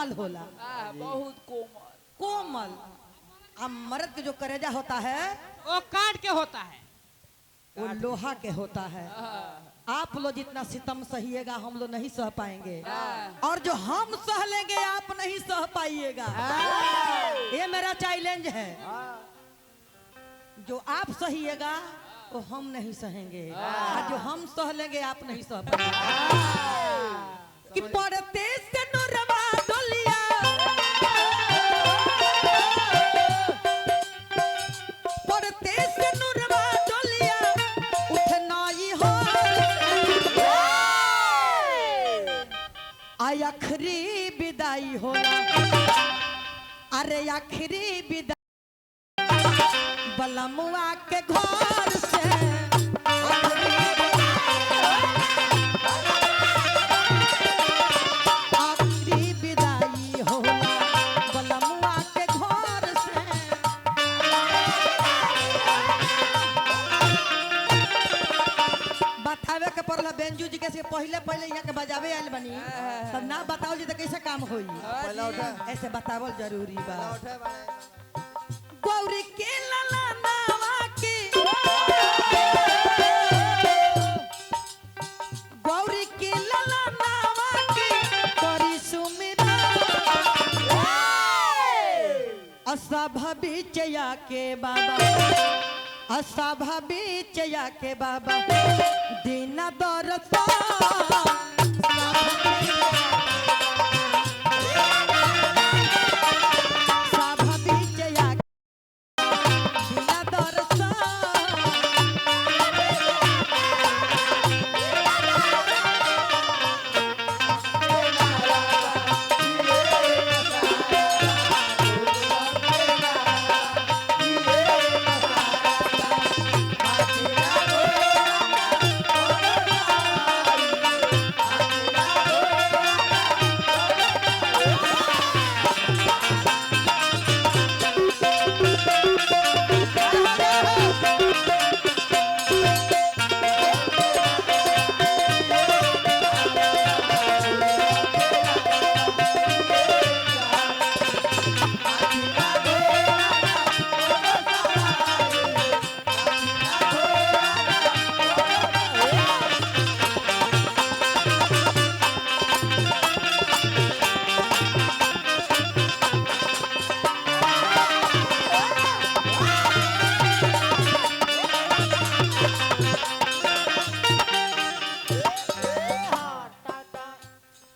कोमल होला। बहुत कोमल। कोमल। अब मर्द के जो करेजा होता है वो काट के होता है, वो लोहा के होता है। आप लोग जितना सितम सहिएगा हम लोग नहीं सह पाएंगे, और जो हम सह लेंगे आप नहीं सह पाइएगा। ये मेरा चैलेंज है। जो आप सहिएगा वो हम नहीं सहेंगे, और जो हम सह लेंगे आप नहीं सह पाएंगे। कि पड़ते से नुरवा डोलिया, पड़ते से नुरवा डोलिया, उठना ही हो आखिरी विदाई होला। अरे आखिरी विदाई बलमुआ के घर से, आखिरी विदाई होला बलमुआ के घर से। बतावे के पड़ला बेंजू जी के से पहले पहले यहाँ के बजावे आयल बनी, तब ना बताओ जी तो कैसे काम होई। ऐसे बतावल जरूरी बा। गौरी के लाला नावा के, गौरी के लाला नावा के करी सुमिरा, असभा बिचया के बाबा, असभा बिचया के बाबा दीना दरसा।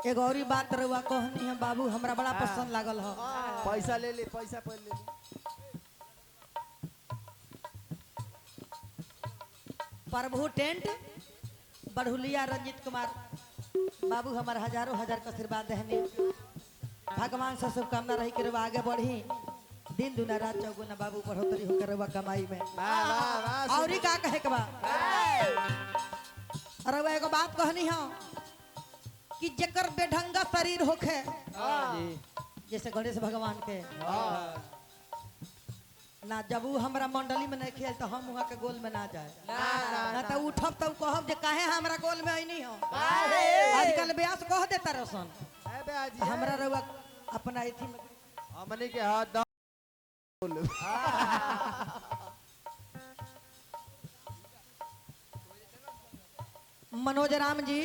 एगो और बात रहुआ कहनी है बाबू, हमरा बड़ा पसंद लागल हो। पैसा ले ले, पैसा पहले ले ले। प्रभु टेंट बढ़ुलिया रंजीत कुमार बाबू हमार हजारों हजार के आशीर्वाद देहनी। भगवान से शुभकामना रही कि रहुआ आगे बढ़ी, दिन दुना रात चौगुना बाबू बढ़ोतरी होकर रहुआ कमाई में। और का कहे के बा रहुआ एगो बात कहनी हो कि जेकर बेढंगा शरीर होखे, जैसे गणेश भगवान के ना, जब वो हमरा मंडली में नहीं खेल तो हम वहाँ के गोल में ना जाए ना, तो उठब तो कहब जे काहे हमरा गोल में आई हो। आजकल ब्यास कह देता रसन हमरा रहुआ अपना इथी में हमनी के हाथ मनोज राम जी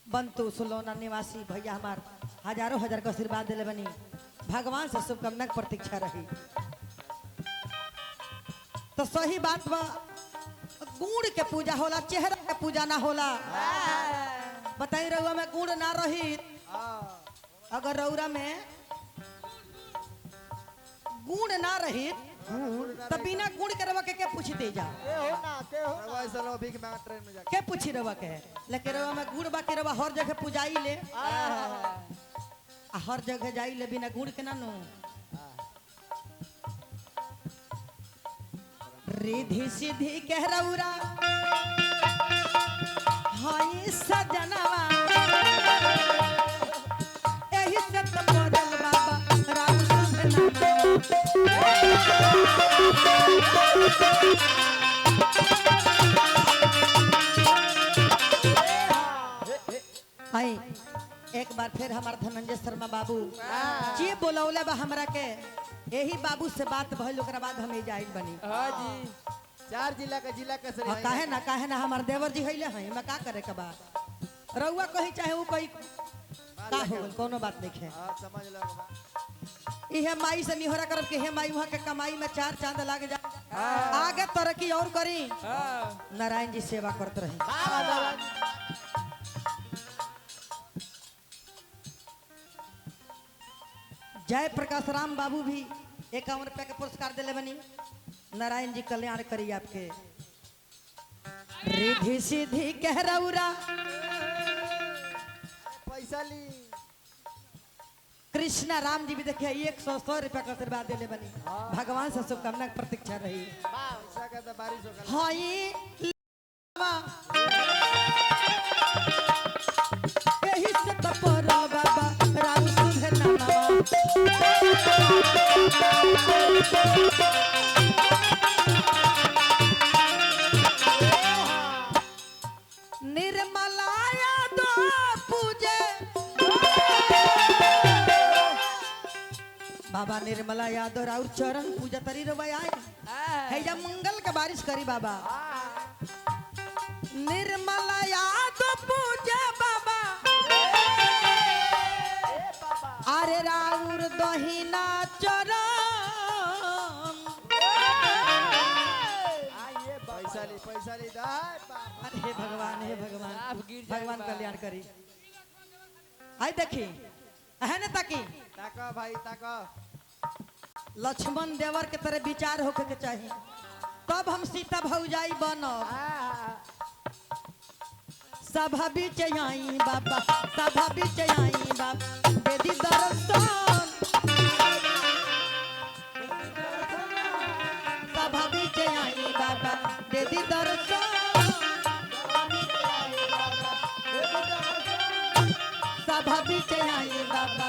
बंतु सुलौना निवासी भैया हमार हजारों हजार के आशीर्वाद दिले बनी। भगवान से शुभकामना के प्रतीक्षा रही। तो सही बात बा, गुण के पूजा होला, चेहरा के पूजा ना होला। बताई रउआ में गुण ना रही, अगर रउरा में गुण ना रही तो बिना गुण के रउआ के पूछते जा, के पूछी रउआ के? लेकिन रउआ में गुण बा के रउआ हर जगह पूजाई ले, आ हर जगह जाई ले बिना गुण के ना नु। रिधि सिद्धि के रउरा हाय सजनवा, एही से तो पड़ल बाबा राम सुधना। आई एक बार फिर हमार धनंजय शर्मा बाबू जी बोलौले बा हमरा के, यही बाबू से बात भइल, ओकरा बाद हम जाइल बनी। हाँ जी। चार जिला का जिला का सर। हाँ, काहे ना हमार देवर जी हइले हैं, मैं का करे के बा, रउआ कही चाहे ऊ कही, का हो गइल, कोनो बात नहीं है। हां समझ लो बा। इहे माई से निहोरा करब के हे माई वहां के कमाई में चार चांद लाग जा, आगे तरक्की और करी। हाँ। नारायण जी सेवा करत रही। जय प्रकाश राम बाबू भी 51 रुपया के पुरस्कार दिले बनी। नारायण जी कल्याण करी आपके। रिधि सीधी कह रउरा पैसा ली। कृष्णा राम जी भी देखिए 100 रुपया का आशीर्वाद दिले बनी। भगवान से शुभकामना की प्रतीक्षा रही। पैसा का तो बारिश हो गई। हाई यही से तपर बाबा राम सुधे नामा। निर्मलाया दो पूजे बाबा निर्मला यादव राउर चरण पूजा तरी रवाय आए है जा मंगल के बारिश करी बाबा। निर्मला यादव पूजा बाबा अरे राउर दहिना चरण। पैसा ली दाय बाबा। अरे हे भगवान, हे भगवान, साफ गिर जाए भगवान बा। कल्याण करी। आई देखी है ना ताकि ताको भाई ताको। लक्ष्मण देवर के तरह विचार होके के चाहिए, तब हम सीता भौजाई बनब। सभा बीच आई बाबा, सभा बीच आई बाबा बेदी दर्शन। सभा बीच आई बाबा बेदी दर्शन। सभा बीच आई बाबा